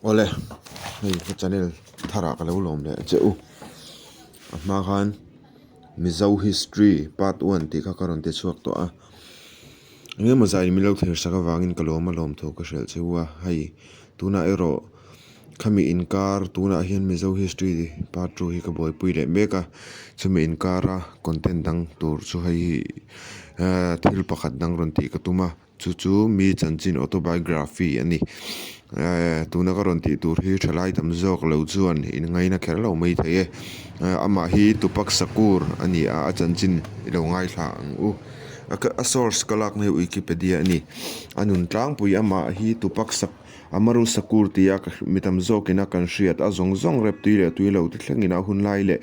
Awle, hei ka channel tharah ka lo lawm leh che u. A hma khan Mizo History part one tih kha ka rawn ti chhuak tawh a. Eng emaw zai min lo thlir sak avangin ka lawm a lawm tho ka hrilh che u a. Hei tunah erawh khami inkar tunah hian Mizo History part two hi ka buaipui leh mek a. Chumi inkara content dang tur chu hei hi thil pakhat dang rawn tih ka tum a. Chu chu mi chanchin autobiography a ni. Tuna ka rawn tih tur hi thalai tam zawk lo chuan in ngaina kher lo mai thei e. Amah hi Tupac Shakur a ni a, a chanchin i lo ngaithla ang u. A source ka lakna hi Wikipedia a ni. A nun tlangpui amah hi Tupac Shakur Amaru Shakur tia mi tam zawkina kan hriat a zawng zawng rep tui leh tui lo te thlengin a hun lai leh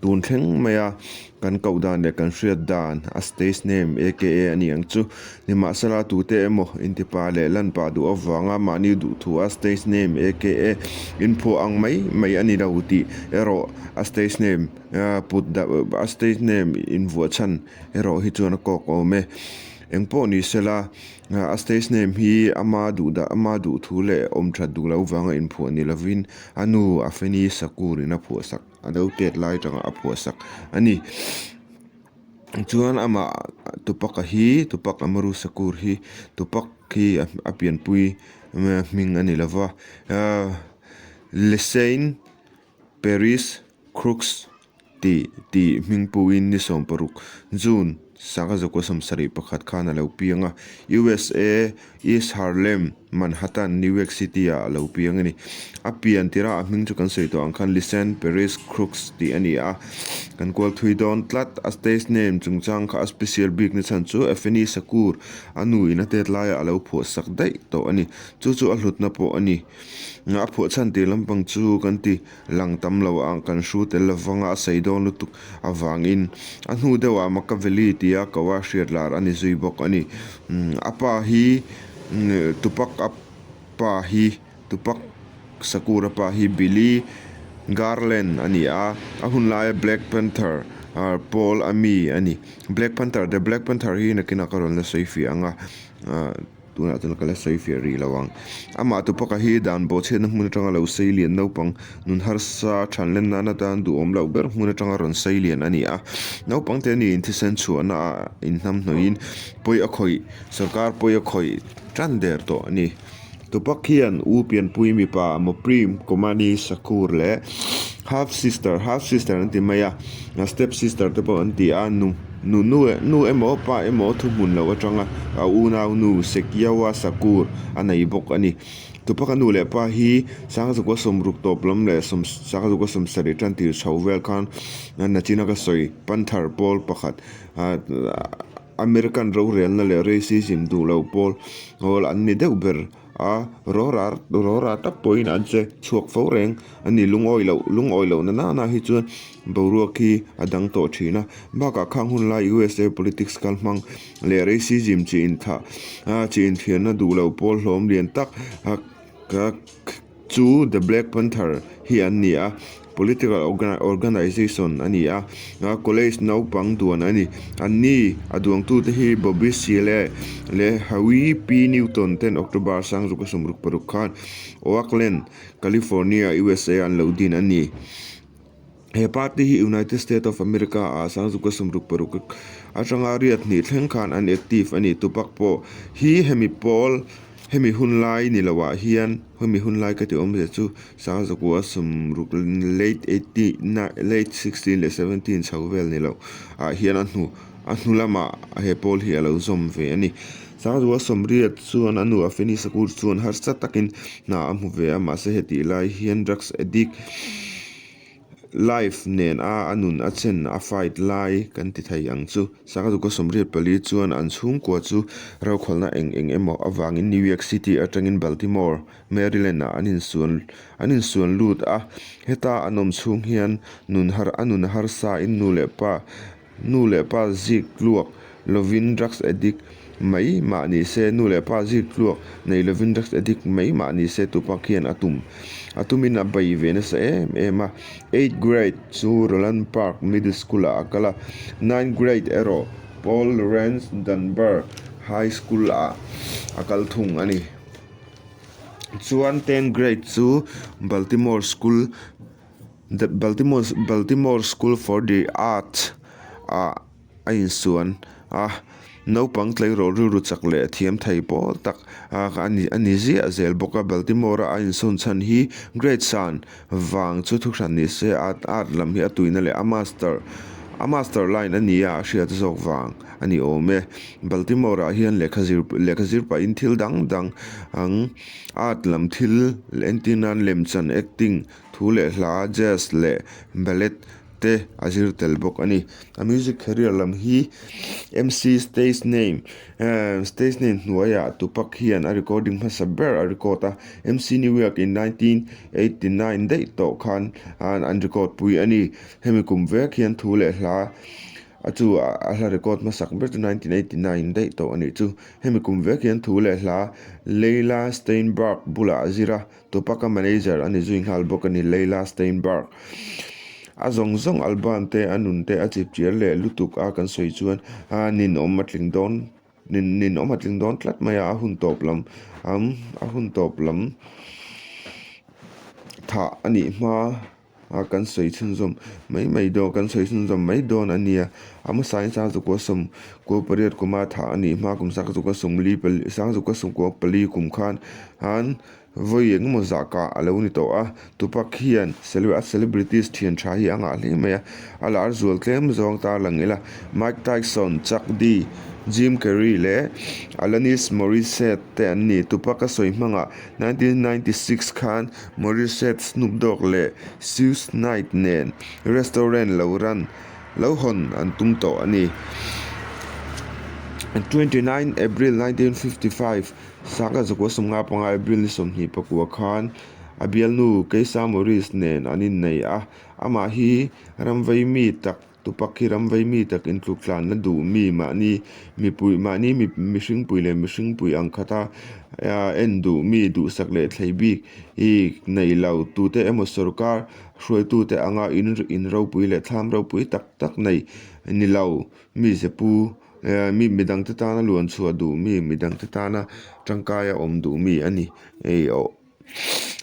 tun thleng mai a. Kan koh dan leh kan hriat dan a stage name aka a ni ang chu. Nimahsela tute emaw intipa leh lanpa duh avanga mahni duhthu a stage name aka inphuah ang mai mai a ni lo tih erawh a stage name put a stage name invuah chhan erawh hi chuan a kawk awm e. Engpawh ni sela a stage name hi ama duh dah ama duhthu leh awm that duh lo vanga inphuah ni lovin a nu Afeni Shakur in a phuah sak. A lo tet lai atanga a phuah sak a ni. Chuan amah Tupac-a hi Tupac Amaru Shakur hi Tupac hi a pianpui hming a ni lo va. Lesane Paris Crooks tih tih hming puhin ni 16 June sangha zakua 71 khan a lo piang a. USA East Harlem Manhattan, New York City ah a lo piang a ni. A pian tirah a hming chu kan sawi tawh ang khan Lisanne Paris Crooks tih a ni a. Kan kual thui dawn tlat. A stage name chungchang kha a special bik na chhan chu Afeni Shakur a nu in a tet laiah a lo phuah sak daih tawh a ni. Chu chu a hlutna pawh a ni. A phuah chhan tih lampang chu kan ti lang tam lo ang kan hru tel lovang a, a sawi dawn lutuk avangin a hnu deuhah Makaveli tia ko a hriat lar a ni zui bawk a ni. A pa hi. Tupac a pa hi Tupac Shakur a pa hi Billy Garland a ni a, a hun laia Black Panther pawl a mi a ni. Black Panther the Black Panther hi nakinah ka rawn la sawi fiah ang a, tunah chuan ka la sawi fiah rih lo ang. Amah Tupac a hi dan bawhchhiatna hmun atanga lo sei lian naupang nun harsa than len nan atan duhawm loh ber hmun atanga rawn sei lian a ni a. Naupang te niin thisen chhuahna ah inhnamhnawhin pawi a khawih. Sorkar pawi a khawih tan der tawh a ni. Tupac hian u pianpui mipa Moprim Komani Shakur leh half sister, half sister an ti mai a, step sister te pawh an ti a, nu nu nu nu emaw pa emaw thuhmun lo atanga a unau nu Sekyawa Shakur a nei bawk a ni. Tupac a nu leh pa hi Sangzukua sawmruk tawp lam leh sawm Sangzukua 70 tan tir chho vel khan nachina ka sawi Panther pawl pakhat American rorelna leh racism duh lo pawl hawl an ni deuh ber a, rawra rawra tak pawhin an che chhuak fo reng a ni. Lungawi loh lungawi lohna nana hi chuan boruak hi a dang tawh thin a, bakah khang hun lai USA politics kal hmang leh racism chi inthah chi inthiarna duh lo pawl hlawm lian tak chu The Black Panther hi an ni a, political organization a ni a, college naupang duan a ni. An ni a duangtute hi Bobby Seale leh Huey P. Newton ten October 1966 khan Oakland, California, USA an lo din a ni. He party hi United States of America ah 1966 atanga riat hnih thleng khan an active a ni. Tupac pawh hi hemi pawl hemi hun lai ni lo ah hian hemi hun lai ka ti awm zia chu 1960 late eighty late sixteen leh seventeen chho vel ni lo ah hian a hnu a hnu lamah he pawl hi a lo zawm ve a ni. 1980 chuan a nu Afeni Shakur chuan harsa takin hna a hmu ve a mahse hetih lai hian drugs addict Life nen a a nun a chen a fight lai kan ti thei ang chu. Sanghazuka 84 chuan an chhungkua chu rokhawlhna eng eng emaw avangin New York City atangin Baltimore, Maryland ah an insuan an insuan lut a. Heta an awm chhung hian nun har a nun harsa in nu leh pa Nu leh pa zik tluak lovin drugs addict mai mah ni se, nu leh pa zik tluak nei lovin drugs addict mai mah ni se Tupac hian a tum a tumin a bei ve nasa em em a. Eighth grade chu Roland Park Middle School ah a kal a, ninth grade erawh Paul Laurence Dunbar High School ah a kal thung a ni. Chuan tenth grade chu Baltimore School Baltimore Baltimore School for the Arts ah a insuan a, naupang tleirawl rilru chak leh thiam thei pawl tak a ni a ni ziah zel bawk a. Baltimore a a insawn chhan hi grade san vang chu thuhran ni se art art lam hi a tuina leh a master a master line a ni a a hriat zawk vang a ni awm e. Baltimore ah hian lehkha zir lehkha zir pahin thil dang dang ang art lam thil entir nan lemchan acting thu leh hla jazz leh ballet te a zir tel bawk a ni. A music career lam hi MC stage name stage name hnuaiah Tupac hian a recording hmasa ber a record a, MC New York in 1989 daih tawh khan an record pui a ni. Hemi kum vek hian thu leh hla a chu a hla record hmasak ber chu 1989 daih tawh a nih chu. Hemi kum vek hian thu leh hla Leila Steinberg bulah a zir a. Tupac-a manager a ni zui nghal bawk a ni, Leila Steinberg. A zawng zawng Alban te, a nun te a chip chial leh lutuk a kan sawi chuan a ninawm a tling dawn ninawm a tling dawn tlat mai a, a hun tawp lam a hun tawp lam thah a nih hma. A kan sawi chhunzawm mai mai dawn kan sawi chhunzawm mai dawn a nia. A hmasa in Sangzukua sawmkua pariat kuma thah a nih hma kum Sangzukua sawmli pali Sangzukua sawmkua pali kum khan han vawi eng emaw zah kah a lo ni tawh a. Tupac hian a celebrities thian tha hi a ngah hle mai a, a lar zual tlem zawng tarlang ila Mike Tyson, Chuck D, Jim Carrey leh Alanis Morissette te an ni. Tupac a sawi hmangah 1996 khan Morissette, Snoop Dogg leh Suge Knight nen restaurant lo ran lo hawn an tum tawh a ni. 29 April 1955, Sangha zakua 15 April ni 29 khan a bialnu Keisa Morris nen an innei a, amah hi ramvei mi tak Tupac hi ram vei mi tak intluk tlanna duh mi mahni mipui mahni mihringpui leh mihringpui ang khata en duh mi duhsak leh thlei bik hi nei lo tute emaw sorkar hruaitute anga in in ropui leh thlam ropui tak tak nei ni lo mi zepu mi midangte tana luan chhuah duh mi midangte tana tangkaia awm duh mi a ni.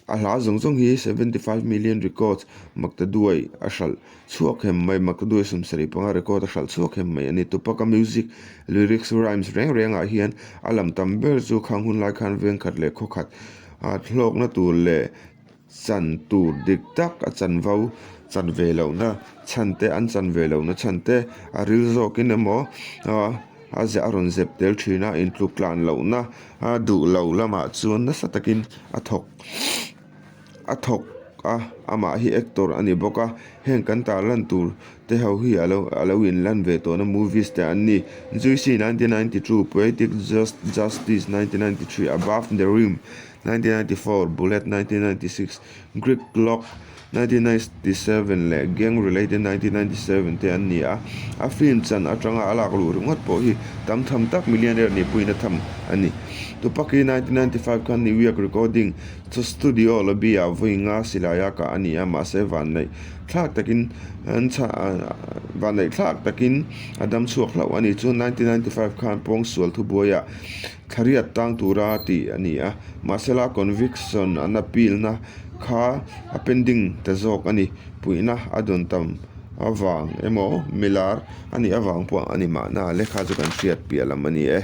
A hla zawng zawng hi 75 million records Maktaduai a hralh chhuak hem mai, Maktaduai 75 record a hralh chhuak hem mai a ni. Tupac-a music, lyrics, rhymes reng rengah hian a lam tam ber chu khang hun lai khan veng khat leh khaw khat hlawkna tur leh chan tur dik tak a chanvo chan ve lohna chhan te an chan ve lohna chhan te a ril zawkin emaw a a rawn zep tel thin a, intluk tlan lohna a duh lo lamah chuan nasa takin a thawk a thawk a, amah hi actor a ni bawk a, heng kan tar lan tur te ho hi a lo a lo inlan ve tawhna movies te an ni, Juicy 1992, Poetic Justice 1993, Above the Rim 1994, Bullet 1996, Greek Clock 1997 leh Gang Related 1997 te an ni a, a film chan atanga a lak luh ringawt pawh hi tam tham tak millionaire nih puiin a tham a ni. Tupac hi 1995 khan New York recording studio lobby ah vawi nga silai a kah a ni a, mahse vanneih thlak takin vanneih thlak takin a dam chhuak hlauh a ni. Chuan 1995 khan pawngsual thubuaiah Thlariat tang tura tih a ni a, mahsela conviction an appeal na kha a pending ta zawk a ni. Puihna a dawn tam avang emaw milar a nih avang pawh a ni mahna lehkha chu kan hriat piah lam a ni e.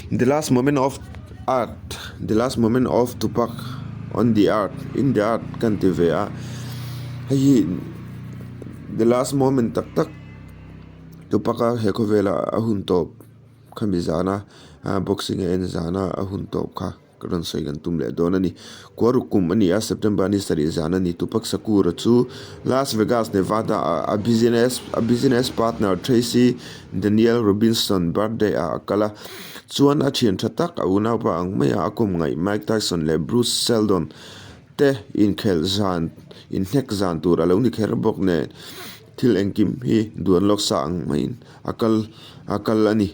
The last moment of art, the last moment of Tupac on the earth, in the earth kan ti ve a, hei hi the last moment tak tak Tupac-a he khawvela a hun tawp. Khami zana boxing a en zana a hun tawp kha ka rawn sawi kan tum leh dawn a ni. Kuaruk kum a ni a, September ni sarih zan a ni. Tupac Shakur-a chu Las Vegas, Nevada ah a business a business partner Tracy Daniel Robinson birthday ah a kal a. Chuan a thian tha tak a unaupa ang maia a kawm ngaih Mike Tyson leh Bruce Seldon te inkhelh zan inhnek zan tur a lo ni kher bawk nen thil engkim hi duan lawk sa ang maiin a kal a kal a ni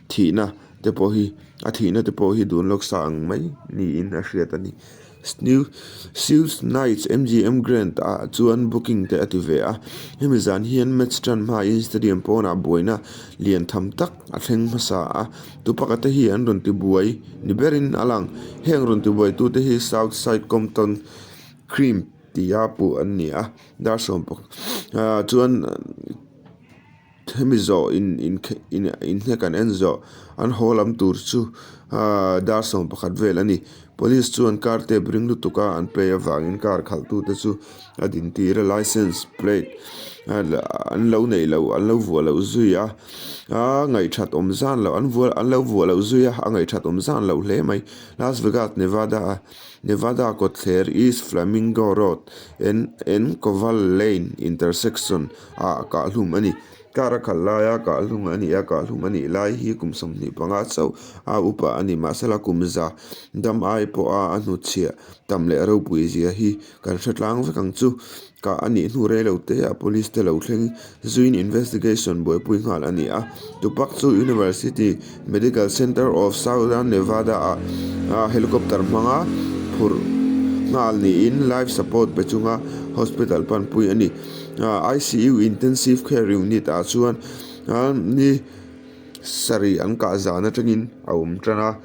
thihna te pawh hi a thihna te pawh hi dun lawk sa ang mai niin a hriat a ni. Suge Knight MGM Grand ah chuan booking te a ti ve a, hemi zan hian match tan hmain stadium pawnah buaina lian tham tak a thleng hmasa a, Tupac-a te hi an rawn ti buai ni berin a lang. Heng rawn ti buaitute hi South Side Compton Crime tia puh an ni a, dar sawm chuan. Hemi zawh in in in inhnek an en zawh an haw lam tur chu ahh dar 11 vel a ni. Police chuan car tape ring lutuk a an play avangin car khalh tute chu a din tir a licence plate an lo neih loh an lo vuah loh zui a ahh ngaihthat awm zan loh an vuah an lo vuah loh zui a a ngaihthat awm zan loh hle mai. Las Vegas Nevada a Nevada kawtthler East Flamingo Road N N Koval Lane intersection ah kahhlum a ni. Car a khalh laia kahhlum a ni a, kahhlum a nih lai hi kum 25 chauh a upa a ni. Mahsela kum za dam ai pawha a hnutchhiah tam leh ropui zia hi kan hre tlang vek ang chu. Kah a nih hnu rei lo te ah police te lo thleng zuiin investigation buaipui nghal a ni a. Tupac chu University Medical Center of Southern Nevada ah helicopter hmanga phurh nghal niin life support pe chunga hospital panpui a ni. ICU Intensive Care Unit ah chuan ni sarih an kah zan atangin a awm tan a,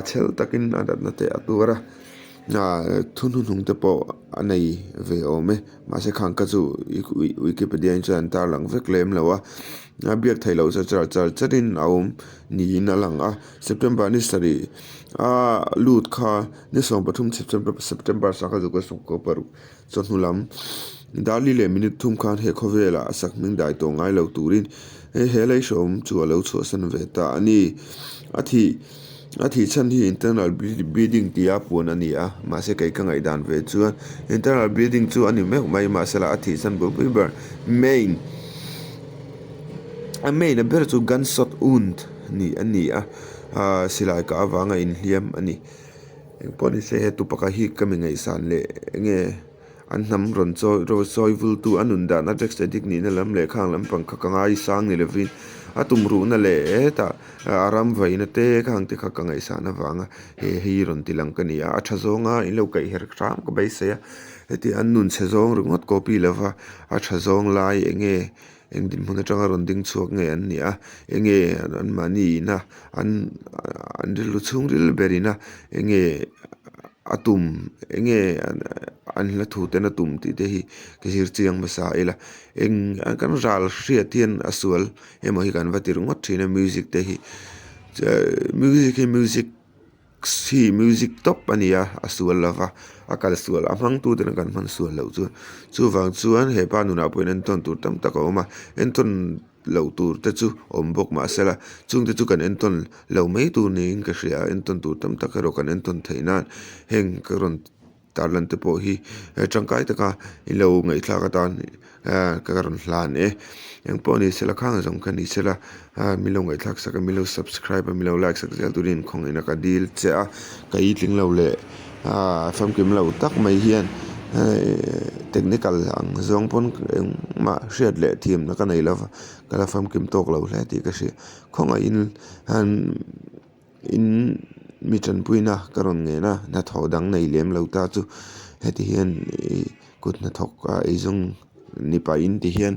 chhel takin a natna te a tuar a. Thu hnuhnung te pawh a nei ve awm e mahse khang kha chu wikipedia in chuan an tar lang vek lem lo a a biak theih loh chu char char char in a awm niin a lang a september ni sarih a lut kha ni 13 september sangha zuk a sawmkaw paruk chawhnu lam darli leh minute thum khan he khawvelah a sak hming dai tawh ngai lo turin he lei hrehawm chu a lo chhuahsan ve ta a ni a thih. A thih chhan hi internal bleeding tia puan a ni a, mahse kei ka ngaihdan ve chuan internal bleeding chu a ni meuh mai, mahsela a thih chhan bulpui ber main a main a ber chu gunshot wound ni a ni a, ah silai kah avanga inhliam a ni. Engpawh ni se he tupaka hi ka mi ngaihsan leh enge An hnam rawn chawi vultu a nun dan a drugs addict nihna lam leh khang lampang kha ka ngaisang ni lovin a tumruhna leh hetah a ram vaina te khang te kha ka ngaihsan avanga he hei rawn ti lang ka ni a, a tha zawnga in lo kaih her hram ka beisei a, heti an nun chhe zawng ringawt copy lova a tha zawng lai eng nge eng dinhmun atanga rawn ding chhuak nge an nih a, eng nge anmahni ina an an rilru chhungril ber ina eng nge. A tum eng nge an hla thu ten a tum tih te hi ka zir chiang hmasa ila eng kan ral hriat hian a sual emaw hi kan va ti ringawt thin a music te hi music hi music hi music tawp a ni a a sual lova a kal sual a hmang tu ten kan hman sual loh chuan chuvang chuan hepa nunah pawhin entawn tur tam tak a awm a entawn. loh tur te chu awm bawk mahsela chungte chu kan entawn lo mai tur niin ka hria a entawn tur tam tak erawh kan entawn theih nan heng ka rawn tarlan te pawh hi tangkai taka i lo ngaihthlak atan ka rawn hlan e engpawh ni sela khang zawng kha ni sela min lo ngaihthlak sak a min lo subscribe a min lo like sak zel turin khawngaihna ka dil che a ka itling lo leh famkim lo tak mai hian technical ang zawng pawn engmah hriat leh thiamna ka nei lova ka la famkim tawk lo hle tih ka hria khawngaihin in mi tanpuina ka rawn ngen a hnathawh dang nei lem lo ta chu heti hian ih kut hnathawk a eizawng ni pahin ti hian.